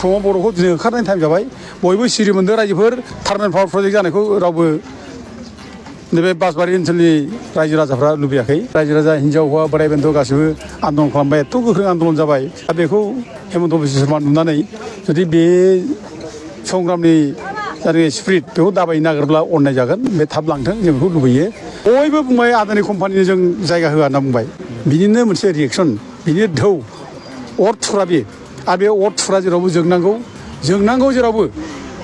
प्रमद बर'खौ दिनै होखारनायनि टाइम जाबाय बयबो सिरि मोनदों रायजोफोर थार्मेल पावार प्रजेक्ट जानायखौ रावबो नैबे बासबारि ओनसोलनि रायजो राजाफ्रा लुबैयाखै रायजो राजा हिन्जाव हौवा बोराइ बेन्थ' गासैबो आन्दलन खालामबाय एथ' गोख्रों आन्दलन जाबाय दा बेखौ हेमन्त बिश्व शर्मा नुनानै जुदि बे संग्रामनि जायनाखि स्पिरिट बेखौ दाबायनो नागिरब्ला अननाय जागोन बे थाब लांथों जों बेखौ लुबैयो बयबो बुंबाय आदानि कम्पानिनो जों जायगा होआ होनना बुंबाय बिनिनो मोनसे रिएक्सन बिनि ढौ अर थुरा बे आरो बे अर थुरा जेरावबो जोंनांगौ जेरावबो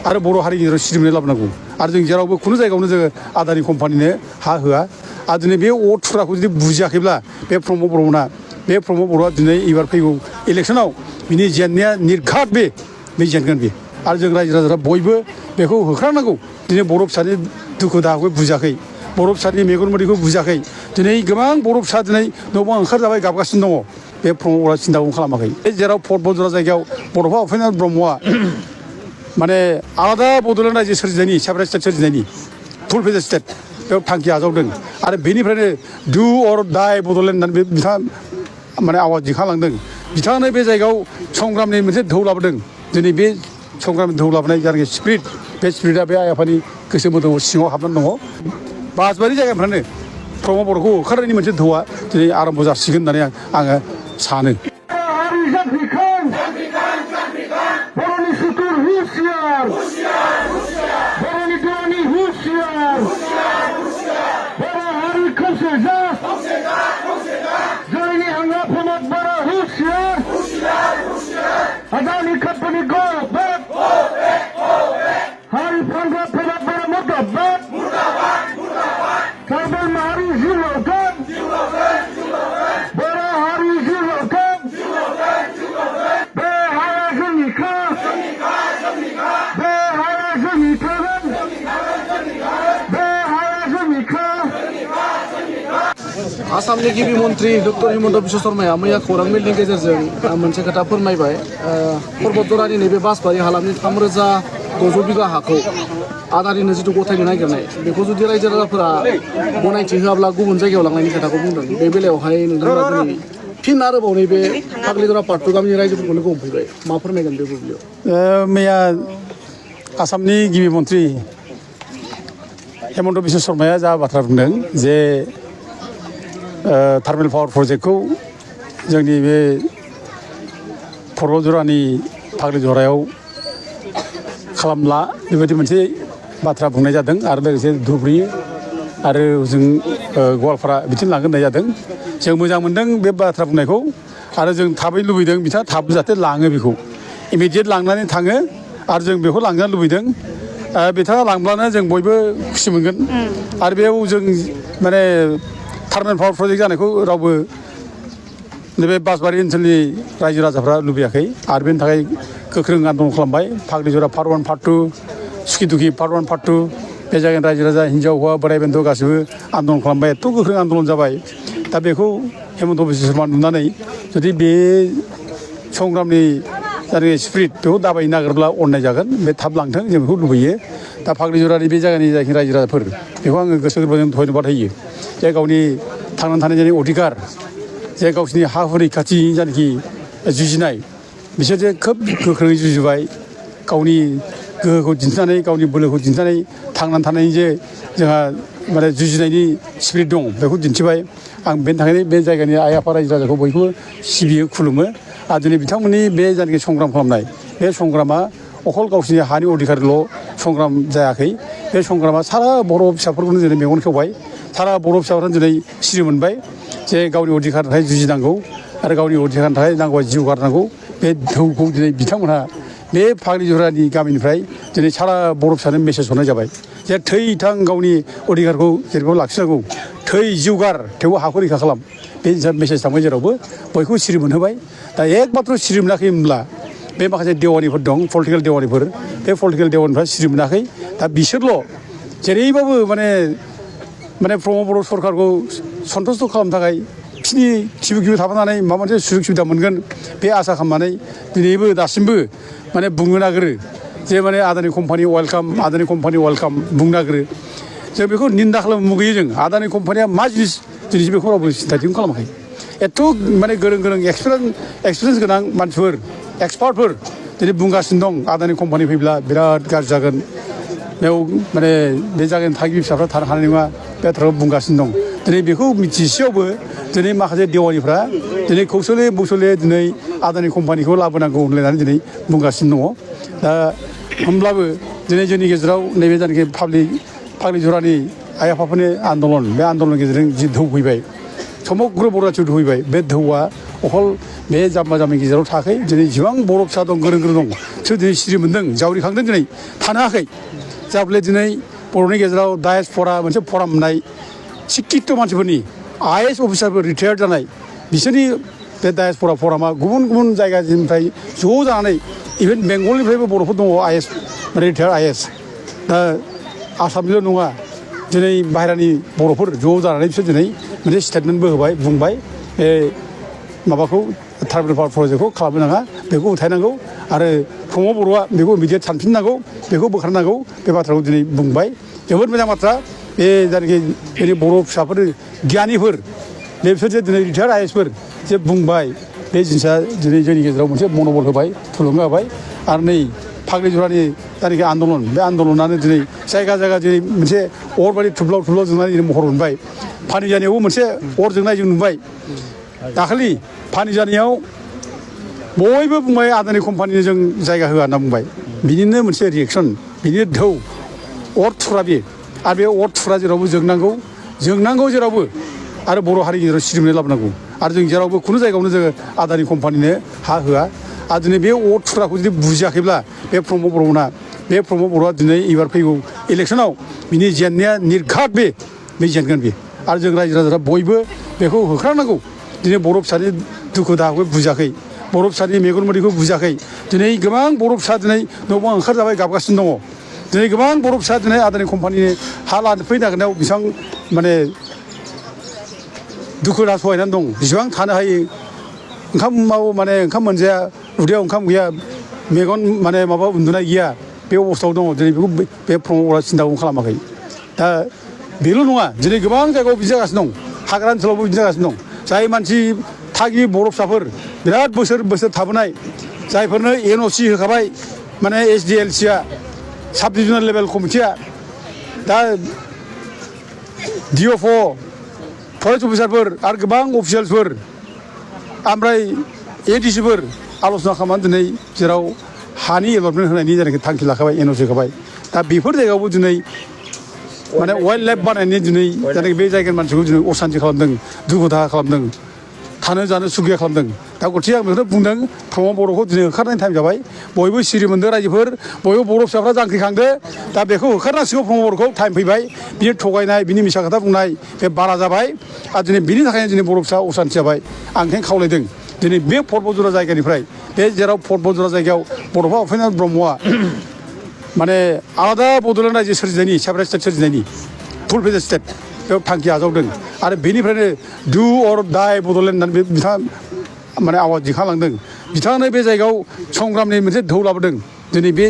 आरो बर' हारिनि गेजेराव सिरिमोननाय लाबोनांगौ आरो जों जेरावबो खुनु जायगायावनो जोङो आदानि कम्पानिनो हा होआ आरो दिनै बे अर थुराखौ जुदि बुजियाखैब्ला बे प्रमद बर'आ दिनै एबार फैगौ इलेक्सनाव बिनि जेननाया निर्घात बे जेनगोन बे आरो जों रायजो राजाफ्रा बयबो बेखौ होखारनांगौ दिनै बर' फिसानि दुखु दाहाखौ बुजियाखै बर' फिसानि मेगन मोदैखौ बुजियाखै दिनै गोबां बर' फिसा दिनै न'बां ओंखारजाबाय गाबगासिनो दङ बे प्रमद बर'आ सिन्ताखौ खालामाखै जेराव फटबजरा जायगायाव बड'फा उपेन्द्र ब्रह्मआ माने आलादा बड'लेण्ड रायजो सोरजिनायनि सेपारेट स्टेट सोरजिनायनि फुल फेडारेल स्टेट बेयाव थांखि आजावदों आरो बेनिफ्रायनो डु अर डाइ बड'लेण्ड होननानै बे बिथाङा माने आवाज दिखांलांदों बिथाङानो बे जायगायाव संग्रामनि मोनसे ढौ लाबोदों दिनै बे संग्रामनि ढौ लाबोनाय जायनाखि स्पिरिट बे स्पिरिटआ बे आइ आफानि गोसो मोदोमाव सिङाव हाबनानै दङ बासबारि जायगानिफ्रानो प्रमद बर'खौ होखारनायनि मोनसे ढौआ दिनै आरम्भ जासिगोन होननानै आङो सानो बर'नि सुथुर हुसियार बर'नि धोनि हुसियार बर' हारि खौसे जा जोंनि हांगा प्रमद बर' हुसियार आदानि कम्पानि गो बेक हारि फानग्रा प्रमद बर' मुर्दाबाद ट्राइबेल माहारि जिउ लागोन बर' हारि जिउ लागोन बे हाया जोंनिखा बे हाया जोंनि थागोन बे हाया जोंनिखा आसामनि गिबि मन्त्रि डक्टर हिमन्त बिश्व शर्माया मैया खौरां मेलनि गेजेरजों मोनसे खोथा फोरमायबाय पर्बतजरानि नैबे बासबारि हालामनि 3,600 बिगा हाखौ आदानिनो जिथु गथायनो नागिरनाय बेखौ जुदि रायजो राजाफोरा गनायथि होआब्ला गुबुन जायगायाव लांनायनि खोथाखौ बुंदों बे बेलायावहाय नोंथाङा दिनै फिन आरोबाव नैबे फाग्लिजरा पार्ट 2 गामिनि रायजोफोरखौ लोगो हमफैबाय मा फोरमायगोन बे बुब्लियाव मैया आसामनि गिबि मन्त्रि हेमन्त बिश्व शर्माया जा बाथ्रा बुंदों जे थार्मेल पावार प्रजेक्टखौ जोंनि बे पर्बतजरानि फाग्लिजरायाव खालामला बेबायदि मोनसे बाथ्रा बुंनाय जादों आरो लोगोसे धुबुरि आरो जों गवालपारा बिथिं लांगोन होननाय जादों जों मोजां मोनदों बे बाथ्रा बुंनायखौ आरो जों थाबै लुबैदों बिथाङा थाब जाहाथे लाङो बेखौ इमिडियेट लांनानै थाङो आरो जों बेखौ लांजानो लुबैदों बिथाङा लांब्लानो जों बयबो खुसि मोनगोन आरो बेयाव जों माने थार्मेल पावार प्रजेक्ट जानायखौ रावबो नैबे बासबारि ओनसोलनि रायजो राजाफ्रा लुबैयाखै आरो बेनि थाखाय गोख्रों आन्दलन खालामबाय फाग्लिजरा पार्ट 1 पार्ट 2 सुखिदुखि पार्ट 1 पार्ट 2 बे जायगानि रायजो राजा हिन्जाव हौवा बोराइ बेन्थ' गासैबो आन्दलन खालामबाय एथ' गोख्रों आन्दलन जाबाय दा बेखौ हेमन्त बिश्व शर्मा नुनानै जुदि बे संग्रामनि जायनाखि स्पिरिट बेखौ दाबायनो नागिरब्ला अननाय जागोन बे थाब लांथों जों बेखौ लुबैयो दा फाग्लिजरानि बे जायगानि जायखि रायजो राजाफोर बेखौ आङो गोसो गोरबोजों धन्यबाद होयो जे गावनि थांनानै थानायनि अधिकार जे गावसिनि हा हु रैखाथि जायनाखि जुजिनाय बिसोर जे खोब गोख्रोङै जुजिबाय गावनि गोहोखौ दिन्थिनानै गावनि बोलोखौ दिन्थिनानै थांनानै थानायनि जे जोंहा माने जुजिनायनि स्पिरिट दं बेखौ दिन्थिबाय आं बेनि थाखायनो बे जायगानि आइ आफा रायजो राजाखौ बयखौबो सिबियो खुलुमो आरो दिनै बिथांमोननि बे जायनाखि संग्राम खालामनाय बे संग्रामा अखल गावसिनि हानि अधिकारल' संग्राम जायाखै बे संग्रामा सारा बर' फिसाफोरखौनो दिनै मेगन खेवबाय सारा बर' फिसाफोरानो दिनै सिरि मोनबाय जे गावनि अधिकारनि थाखाय जुजिनांगौ आरो गावनि अधिकारनि थाखाय नांगौबा जिउ गारनांगौ बे ढौखौ दिनै बिथांमोनहा बे फाग्लिजरानि गामिनिफ्राय दिनै सारा बर' फिसानो मेसेज हरनाय जाबाय जे थै थां गावनि अधिकारखौ जेरैबाबो लाखिनांगौ थै जिउ गार थेवबो हाखौ रैखा खालाम बे मेसेज थांबाय जेरावबो बयखौ सिरि मोनहोबाय दा एकमात्र सिरि मोनाखै होनब्ला बे माखासे देवानिफोर दं पलिटिकेल देवानिफोर बे पलिटिकेल देवानिफ्रा सिरि मोनाखै दा बिसोरल' जेरैबाबो माने प्रमद बर' सरकारखौ सन्थुस्ट खालामनो थाखाय बिसिनि खिबु थाफानानै माबा मोनसे सुजुग सुबिदा मोनगोन बे आसा खालामनानै दिनैबो दासिमबो माने बुंनो नागिरो जे माने आदानि कम्पानि वेलकाम बुंनो नागिरो जों बेखौ निन्दा खालामनो मुगैयो जों आदानि कम्पानिया मा जिनिस दिनैसिम बेखौ रावबो सिन्थाथिखौनो खालामाखै एथ' माने गोरों एक्सपिरियेन्स गोनां मानसिफोर एक्सपार्टफोर दिनै बुंगासिनो दं आदानि कम्पानि फैब्ला बिराद गाज्रि जागोन बेयाव माने बे जायगानि थागिबि फिसाफ्रा थानो हानाय नङा बे बाथ्राखौ बुंगासिनो दं दिनै बेखौ मिथिसेयावबो दिनै माखासे देवानिफ्रा दिनै कौशले बौशले दिनै आदानि कम्पानिखौ लाबोनांगौ होनलायनानै दिनै बुंगासिनो दङ दा होमब्लाबो दिनै जोंनि गेजेराव नैबे जायनाखि फाग्लि जरानि आइ आफाफोरनि आन्दलन बे आन्दलननि गेजेरजों जि धौ फैबाय समग्र बर' जाथियाव फैबाय बे धौआ अखल बे जाम्बा जाम्बिनि गेजेराव थायाखै दिनै जेसेबां बर' फिसा दं गोरों गोरों दं बिसोर दिनै सिरि मोन्दों जावरिखांदों दिनै थानो हायाखै जाबले दिनै बर'नि गेजेराव डायेसप'रा मोनसे फराम मोननाय शिक्षित मानसिफोरनि IAS अफिसारफोर रिटायार्ड जानाय बिसोरनि बे डायेसप'रा फरामा गुबुन गुबुन जायगानिफ्राय ज' जानानै इभेन बेंगलनिफ्रायबो बर'फोर दङ IAS रिटायार्ड IAS दा आसामनिल' नङा दिनै बाहेरानि बर'फोर ज' जानानै बिसोर दिनै मोनसे स्टेटमेन्टबो होबाय बुंबाय बे माबाखौ ट्राइबेल पावार प्रजेक्टखौ खालामनो नाङा बेखौ होबथायनांगौ आरो प्रमद बर'आ बेखौ इमिडियेट सानफिननांगौ बेखौ बोखारनांगौ बे बाथ्राखौ दिनै बुंबाय जोबोद मोजां बाथ्रा बे जायनाखि जोंनि बर' फिसाफोर गियानिफोर बे बिसोर जे दिनै रिटायार्ड IASफोर जे बुंबाय बे जिनिसा दिनै जोंनि गेजेराव मोनसे मन'बल होबाय थुलुंगा होबाय आरो नै फाग्लि जरानि जायनाखि आन्दलन बे आन्दलनानो दिनै जायगा जायगा दिनै मोनसे अरबायदि थुब्लाव थुब्लाव जोंनानै महर मोनबाय पानिजानियावबो मोनसे अर जोंनाय जों नुबाय दाखालि पानिजानियाव बयबो बुंबाय आदानि कम्पानिनो जों जायगा होआ होनना बुंबाय बिनिनो मोनसे रिएक्सन बिनि धौ अर थुरा बे आरो बे अर थुरा जेरावबो जोंनांगौ जेरावबो आरो बर' हारिनि गेजेराव सिरिमोननाय लाबोनांगौ आरो जों जेरावबो खुनु जायगायावनो जोङो आदानि कम्पानिनो हा होआ आरो दिनै बे अर थुराखौ जुदि बुजियाखैब्ला बे प्रमद बर'ना बे प्रमद बर'आ दिनै एबार फैगौ इलेक्सनाव बिनि जेननाया निर्घात बे जेनगोन बे आरो जों रायजो राजाफ्रा बयबो बेखौ होख्रांनांगौ दिनै बर' फिसानि दुखु दाहाखौ बुजियाखै बर' फिसानि मेगन मोदैखौ बुजियाखै दिनै गोबां बर' फिसा दिनै न'आव ओंखारजाबाय गाबगासिनो दङ दिनै गोबां बर' फिसा दिनै आदानि कम्पानिनि हा लानो फैनो नागिरनायाव बेसेबां माने दुखु दाहा सहायनानै दं जेसेबां थानो हायो ओंखामाव माने ओंखाम मोनजाया उदैयाव ओंखाम गैया मेगन माने माबा उन्दुनाय गैया बे अबस्थायाव दङ दिनै बेखौ बे प्रमद बर'आ सिन्थाखौ खालामाखै दा बेल' नङा दिनै गोबां जायगायाव बिदि जागासिनो दं हाग्रा ओनसोलावबो बिदि जागासिनो दं जाय मानसि थागिबि बर' फिसाफोर बिराद बोसोर थाबोनाय जायफोरनो NOC होखाबाय माने SDLCआ साब डिभिजनेल लेभेल कमिटिया दा DFO फरेस्ट अफिसारफोर आरो गोबां अफिसियेल्सफोर ओमफ्राय ADCफोर आल'सना खालामनानै दिनै जेराव हानि एलटमेन्ट होनायनि जायनाखि थांखि लाखाबाय NOC होखाबाय दा बेफोर जायगायावबो दिनै माने वाइल्ड लाइफ बानायनानै दिनै जायनाखि बे जायगानि मानसिखौ दिनै असान्ति खालामदों दुखु दाहा खालामदों थानो जानो सुखिया खालामदों दा गथिखे आं बेखौनो बुंदों प्रमद बर'खौ दिनै होखारनायनि टाइम जाबाय बयबो सिरि मोनदों रायजोफोर बयबो बर' फिसाफ्रा जांख्रिखांदो दा बेखौ होखारनांसिगौ प्रमद बर'खौ टाइम फैबाय बिनि थगायनाय बिनि मिसा खोथा बुंनाय बे बारा जाबाय आरो दिनै बिनि थाखायनो दिनै बर' फिसा असान्ति जाबाय आं ओंखायनो खावलायदों दिनै बे पर्बतजरा जायगानिफ्राय बे जेराव पर्बतजरा जायगायाव बड'फा उपेन्द्र ब्रह्मआ माने आलादा बड'लेण्ड रायजो सोरजिनायनि सेपारेट स्टेट सोरजिनायनि फुल फेज स्टेट बेयाव थांखि आजावदों आरो बेनिफ्रायनो डु अर डाइ बड'लेण्ड होननानै बे बिथाङा माने आवाज दिखांलांदों बिथाङानो बे जायगायाव संग्रामनि मोनसे धौ लाबोदों दिनै बे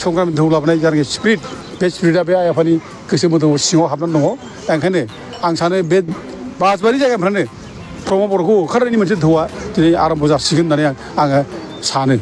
संग्रामनि धौ लाबोनाय जायनाखि स्पिरिट बे स्पिरिटआ बे आइ आफानि गोसो मोदोमाव सिङाव हाबनानै दङ दा ओंखायनो आं सानो बे बासबारि जायगानिफ्रायनो प्रमद बर'खौ होखारनायनि मोनसे धौआ दिनै आरम्भ जासिगोन होननानै आङो सानो